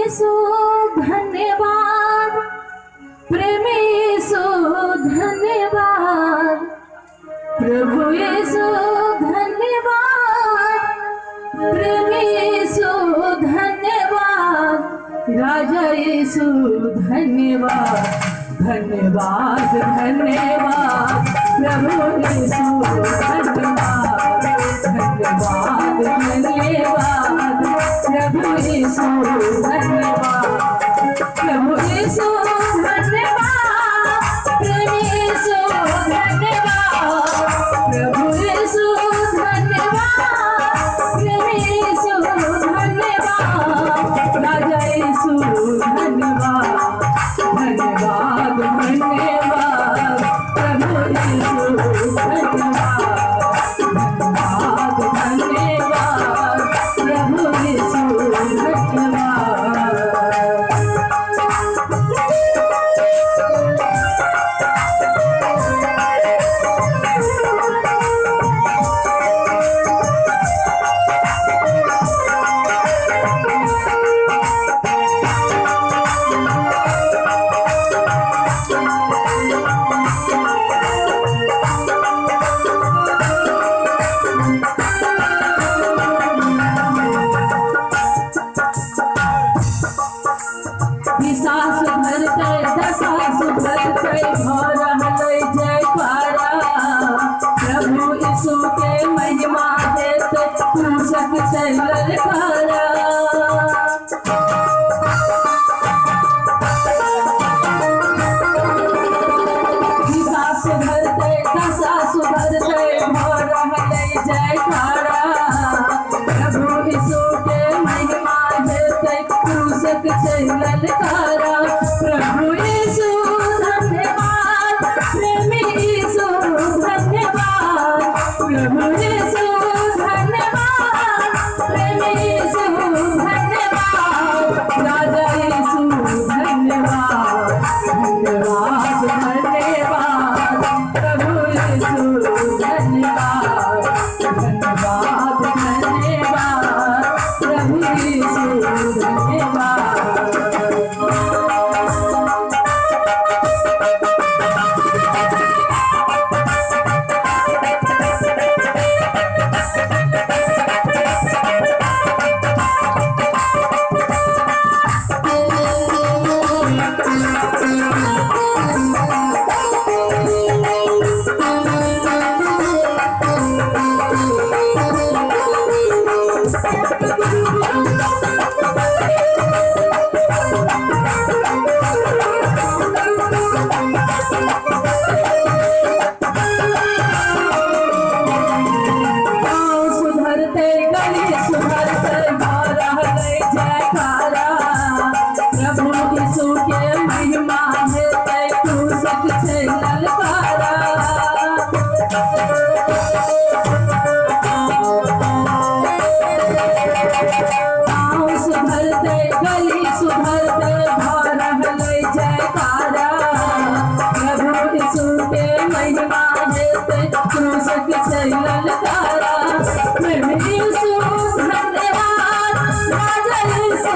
यीशु धन्यवाद, प्रेमी यीशु धन्यवाद, प्रभु यीशु धन्यवाद, प्रेमी यीशु धन्यवाद, राजा यीशु धन्यवाद, धन्यवाद धन्यवाद, प्रभु यीशु धन्यवाद, धन्यवाद धन्यवाद, प्रभु यीशु धन्यवाद, प्रभु यीशु धन्यवाद, प्रेमी यीशु धन्यवाद, प्रभु यीशु धन्यवाद, प्रेमी यीशु धन्यवाद, राजा यीशु धन्यवाद, धन्यवाद धन्यवाद, प्रभु यीशु धन्यवाद, धन्यवाद धन्यवाद, प्रभु यीशु धन्यवाद। दिशा सुधरतै दशा सुधरतै भऽ रहलै जयकारा, प्रभु यीशु के महिमा हेतै क्रूसक छै ललकारा। दिशा सुधरतै दशा सुधरतै भऽ रहलै जयकारा, प्रभु यीशु के महिमा हेतै क्रूसक छै ललकारा। प्रभु यीशु धन्यवाद, प्रेमी यीशु धन्यवाद, प्रभु यीशु धन्यवाद, प्रेमी यीशु धन्यवाद, राजा यीशु धन्यवाद, धन्यवाद धन्यवाद, प्रभु यीशु धन्यवाद, धन्यवाद धन्यवाद, प्रभु यीशु धन्यवाद। गाँव सुधरतै गली सुधरतै भऽ रहलै जयकारा, प्रभु यीशु के महिमा हेतै क्रूसक छै ललकारा। गाँव सुधरतै गली सुधरतै भऽ रहलै जयकारा, प्रभु यीशु के महिमा हेतै क्रूसक छै ललकारा। प्रेमी यीशु धन्यवाद, राजा यीशु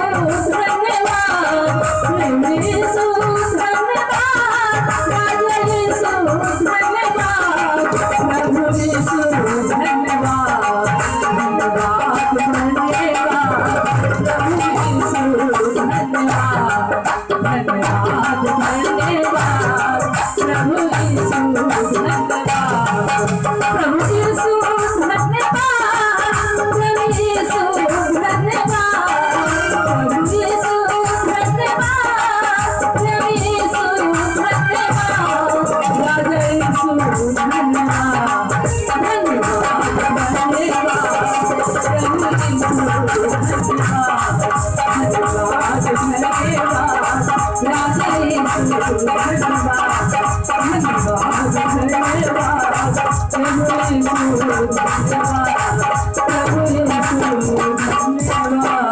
धन्यवाद, प्रेमी यीशु धन्यवाद, राजा यीशु धन्यवाद, प्रभु यीशु धन्यवाद, धन्यवाद धन्यवाद, प्रभु यीशु धन्यवाद, धन्यवाद धन्यवाद, प्रभु यीशु धन्यवाद, प्रभु यीशु धन्यवाद, प्रभु यीशु धन्यवाद, प्रभु यीशु धन्यवाद, प्रभु यीशु धन्यवाद, राजा यीशु धन्यवाद, धन्यवाद धन्यवाद, प्रभु यीशु धन्यवाद, धन्यवाद धन्यवाद, राजा यीशु धन्यवाद, धन्यवाद धन्यवाद, प्रभु यीशु धन्यवाद, प्रभु यीशु धन्यवाद।